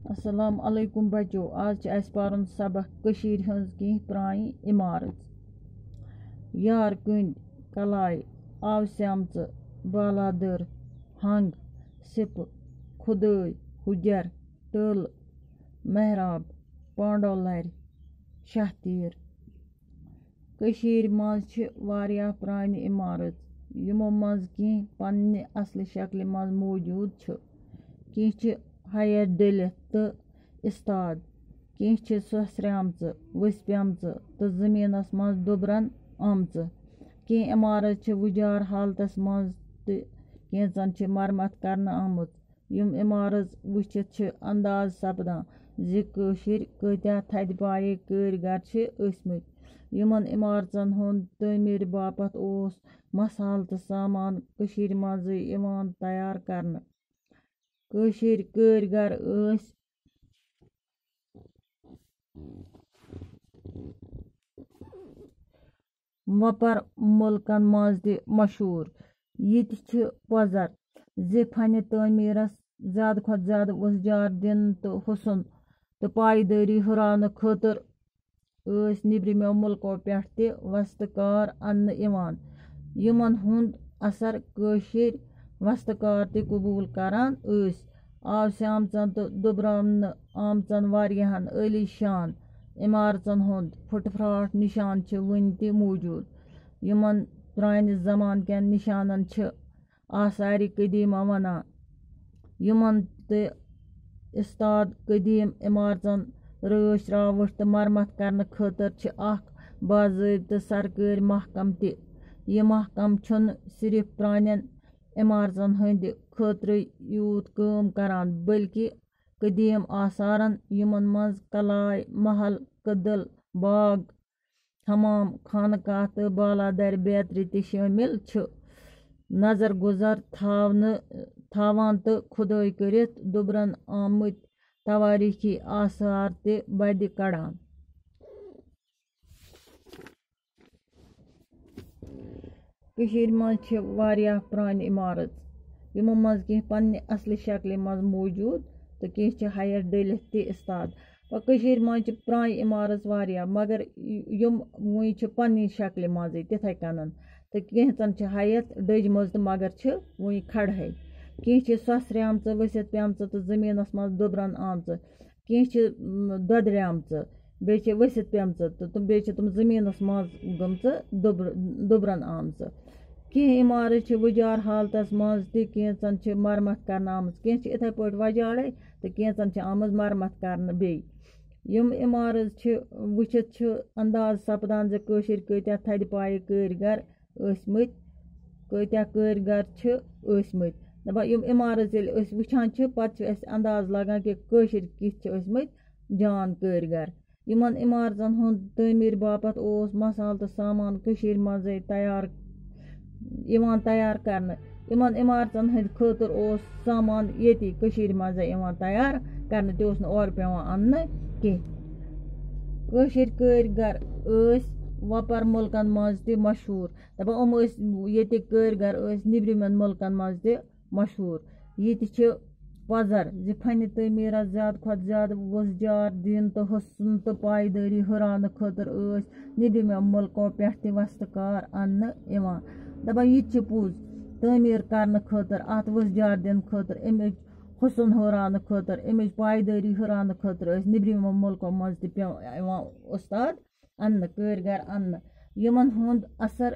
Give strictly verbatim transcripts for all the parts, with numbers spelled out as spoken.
السلام علیکم بچو، آز چھِ اَسہِ پَرُن سبق کٔشیٖرِ ہٕنٛز کینٛہہ پرٛانہِ عمارژ۔ یار کٔنٛدۍ، کلاے، آوسیمژٕ، بالادٔر، ہنٛگ، سِپہٕ، خُدٲے، حُجر، ٹٔل، محراب، پانڈو لرِ، شاہ تیٖر۔ کٔشیٖرِ منٛز چھِ واریاہ پرٛانہِ عمارژ، یِمو منٛز کینٛہہ پننہِ اصلہِ شکلہِ منٛز موجود چھِ۔ کینٛہہ چھِ ہیَس ڈٔلِتھ تہٕ اِستاد، کینٛہہ چھِ سۄسریمژٕ، ؤسۍ پیمژٕ تہٕ زٔمیٖنَس منٛز دُبرن آمژٕ۔ کینٛہہ عمارژ چھِ وُجار حالتس منٛز تہٕ کینٛژن چھِ مرمت کرنہٕ آمٕژ۔ یِم عمارژ وٕچھِتھ چھِ انداز سپدان زِ کٲشِرۍ کۭتیاہ تھدِ پایہِ کٲرۍ گر چھِ ٲسۍ مٕتۍ، یِمن عمارژن ہُنٛد تعمیٖر باپتھ اوس مسالہٕ تہٕ سامان کٔشیٖرِ منٛزٕے یِوان تیار کرنہٕ۔ کٲشِرۍ کٲرۍ گر ٲسۍ وۄپَر مُلکَن منٛز تہِ مشہوٗر۔ یہِ تہِ چھِ پۄزر زِ فنِ تعمیٖرَس زیادٕ کھۄتہٕ زیادٕ وُژھ جار دِنہٕ تہٕ حُسن تہٕ پایدٲری ہُراونہٕ خٲطرٕ ٲسۍ نیٚبرِمٮ۪و مُلکو پٮ۪ٹھ تہِ وستہٕ کار اَننہٕ یِوان، یِمن ہُنٛد اثر کٲشِرۍ وستہٕ کار تہِ قبوٗل کران ٲسۍ۔ آوسیمژن تہٕ دُبراونہٕ آمژن واریاہن عٲلی شان عمارژن ہُنٛد پھُٹ پھراٹھ نِشان چھِ وُنہِ تہِ موجود، یِمن پرٛانہِ زمانہٕ کٮ۪ن نِشانن چھِ آثارِ قدیمہ وَنان، یِمَن تہٕ اُستاد قدیٖم عمارژَن رٲچھ راوَٹھ تہٕ مرمت کرنہٕ خٲطرٕ چھِ اکھ باضٲبطہٕ سرکٲرۍ محکمہٕ تہِ۔ یہِ محکمہٕ چھُنہٕ صرف پرٛانٮ۪ن عمارژَن ہٕنٛدِ خٲطرٕ یوت کٲم کران، بلکہِ قدیٖم آثارَن، یِمَن منٛز کلاے، محل، کدل، باغ، حمام، خانقاہ تہٕ بالادرِ بیترِ تہِ شٲمِل چھِ، نظر گُزر تھاونہٕ، تھاوان تہٕ کھُدٲے کٔرِتھ دُبرن آمٕتۍ توٲریٖخی آثار تہِ بدِ کڑان۔ کٔشیٖرِ منٛز چھِ واریاہ پرٛانہِ عمارژ، یِمو منٛز کینٛہہ پننہِ اصلہِ شکلہِ منٛز موجود تہٕ کینٛہہ چھِ ہیَس ڈٔلِتھ تہِ اِستاد۔ وۄنۍ کٔشیٖرِ منٛز چھِ پرٛانہِ عمارژ واریاہ، مگر یِم وُنہِ چھِ پننہِ شکلہِ منٛزٕے تِتھَے کٔنَن، تہٕ کینٛژن چھِ ہیَس ڈٔجمٕژ تہٕ مگر چھِ وُنہِ کھڑہے۔ کینٛہہ چھِ سۄسریمژٕ، ؤسِتھ پیمژٕ تہٕ زٔمیٖنَس منٛز دُبرن آمژٕ۔ کینٛہہ چھِ، م، دۄدریمژٕ، بیٚیہِ چھِ ؤسِتھ پیمژٕ تہٕ تِم، بیٚیہِ چھِ تِم زٔمیٖنَس منٛز گٔمژٕ، دُبر-، دُبرن آمژٕ۔ کینٛہہ عمارژ چھِ وُجار حالتس منٛز تہِ، کینٛژن چھِ مرمت کرنہٕ آمٕژ، کینٛہہ چھِ اِتھَے پٲٹھۍ وۄجاڑے تہٕ کینٛژن چھِ آمٕژ مرمت کرنہٕ بیٚیہِ۔ یِم عمارژ چھِ وٕچھِتھ چھِ انداز سپدان زِ کٲشِرۍ کۭتیٛاہ تھدِ پایہِ کٲرۍ گر ٲسۍ مٕتۍ، کۭتیٛاہ کٲرۍ گر چھِ ٲسۍ مٕتۍ۔ دَپان، یِم عمارژ ییٚلہِ أسۍ وٕچھان چھِ، پتہٕ چھِ اَسہِ انداز لگان کہِ کٲشِرۍ کِتھ چھِ ٲسۍ مٕتۍ جان کٲرۍ گر۔ یِمن عمارژن ہُنٛد تعمیٖر باپتھ اوس مسالہٕ تہٕ سامان کٔشیٖرِ منٛزٕے تیار یِوان تیار کرنہٕ۔ یِمن عمارژن ہٕنٛدِ خٲطرٕ اوس سامان ییٚتی کٔشیٖرِ منٛزٕے یِوان تیار کرنہٕ، تہِ اوس نہٕ اورٕ پٮ۪وان اَننہٕ کینٛہہ۔ کٲشِرۍ کٲرۍ گر ٲسۍ وۄپَر مُلکن منٛز تہِ مشہوٗر۔ دَپان، یِم ٲسۍ ییٚتِکۍ کٲرۍ گر ٲسۍ نیٚبرِمٮ۪ن مُلکن منٛز تہِ مشہوٗر۔ یہِ تہِ چھِ پۄزر زِ فنِ تعمیٖرس زیادٕ کھۄتہٕ زیادٕ وُژھ جار دِنہٕ تہٕ حُسن تہٕ پایدٲری ہُراونہٕ خٲطرٕ ٲسۍ نیٚبرِمٮ۪و مُلکو پٮ۪ٹھ تہِ وستہٕ کار اَننہٕ یِوان۔ دَپان، یہِ تہِ چھِ پوٚز، تعمیٖر کرنہٕ خٲطرٕ، اَتھ وُژھ جار دِنہٕ خٲطرٕ، اَمِچ حُسن ہُراونہٕ خٲطرٕ، اَمِچ پایدٲری ہُراونہٕ خٲطرٕ ٲسۍ نیٚبرِمٮ۪و مُلکو منٛز تہِ پٮ۪وان یِوان اُستاد اَننہٕ، کٲرۍ گر اَننہٕ، یِمن ہُنٛد اثر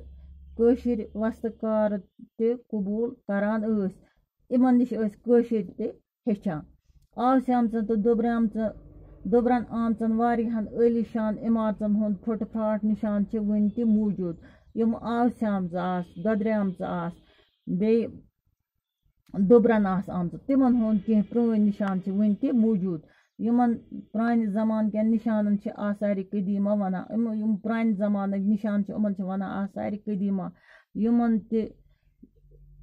کٲشِرۍ وستہٕ کار تہِ قبوٗل کران ٲسۍ۔ یِمن نِش ٲسۍ کٲشِرۍ تہِ ہیٚچھان۔ آوسیمژن تہٕ دۄبریمژن، دۄبرن آمژن واریاہن عٲلی شان عمارژن ہُنٛد پھُٹ پھراٹھ نِشان چھِ وُنہِ تہِ موٗجوٗد۔ یِم آوسیمژٕ آسہٕ، دۄدریمژٕ آسہٕ، بیٚیہِ دۄبرن آسہٕ آمژٕ، تِمن ہُنٛد کینٛہہ پرٛٲنۍ نِشان چھِ وُنہِ تہِ موٗجوٗد۔ یِمن پرٛانہِ زمانہٕ کٮ۪ن نِشانن چھِ آثارِ قدیٖمہ وَنان۔ یِم، یِم پرٛانہِ زمانٕکۍ نِشان چھِ، یِمن چھِ وَنان آثارِ قدیٖمہ۔ یِمن تہِ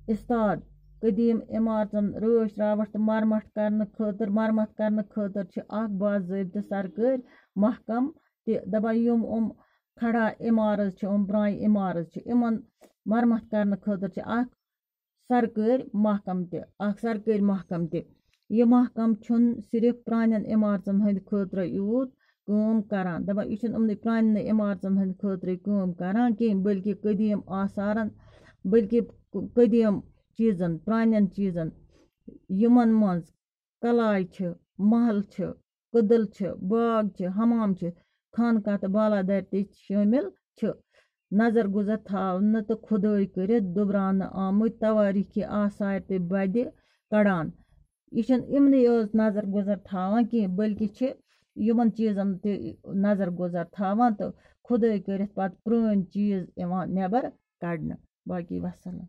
اِستاد قدیٖم عمارژن رٲچھ راوَٹھ تہٕ مرمت کرنہٕ خٲطرٕ، مرمت کرنہٕ خٲطرٕ چھِ اکھ باضٲبطہٕ سرکٲرۍ محکم تہِ۔ دَپان، یِم یِم کھڑا عمارژ چھِ، یِم پرٛانہِ عمارژ چھِ، یِمن مرمت کرنہٕ خٲطرٕ چھِ اکھ سرکٲرۍ محکم تہِ، اکھ سرکٲرۍ محکم تہِ۔ یہِ محکمہٕ چھُنہٕ صرف پرٛانٮ۪ن عمارژن ہٕنٛدِ خٲطرٕ یوت کٲم کران، دَپان، یہِ چھُنہٕ یِمنٕے پرٛانٮ۪ن عمارژن ہٕنٛدِ خٲطرٕ کٲم کران کینٛہہ، بلکہِ قدیٖم آثارن، بلکہِ قدیٖم چیٖزن، پرٛانٮ۪ن چیٖزن، یِمن منٛز کلاے چھِ، محل چھِ، کٔدٕل چھِ، باغ چھِ، حمام چھِ، خانقاہ تہٕ بالادارِ تہِ شٲمِل چھِ۔ نظر گُزر تھاونہٕ تہٕ کھُدٲے کٔرِتھ دُبراونہٕ آمٕتۍ توٲریٖخی آثار تہِ بدِ کڑان۔ یہِ چھِنہٕ یِمنٕے یٲژ نظر گُزر تھاوان کینٛہہ، بلکہِ چھِ یِمن چیٖزن تہِ نظر گُزر تھاوان تہٕ کھُدٲے کٔرِتھ پتہٕ پرٛٲنۍ چیٖز یِوان نٮ۪بر کڑنہٕ۔ باقی وسلام۔